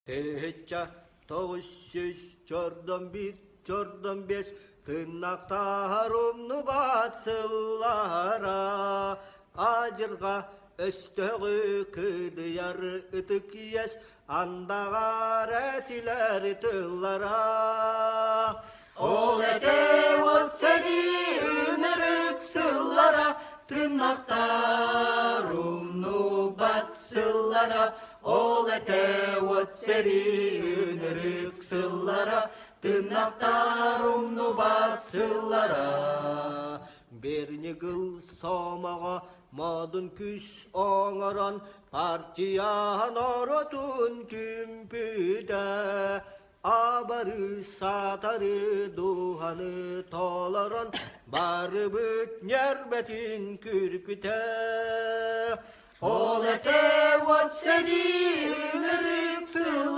1941, 45 тыыннахтаһар умнубат сыллара адьырҕа өстөөҕү кыдыйар ытык иэс андаҕар этилэр тыллара. Ол этэ от сэрии ынырык сыллара тыыннахтар умнубат сыллара Ол этэ от сэрии ынырык сыллара тыыннахтар умнубат сыллара. Бернигыл сомоҕо модун күс оҥорон партия норуотун түмпүтэ абары саатары дууһаны толорон барыбыт ньэрбэтин күрпүтэ. Ол этэ от сэрии ынырык сылла.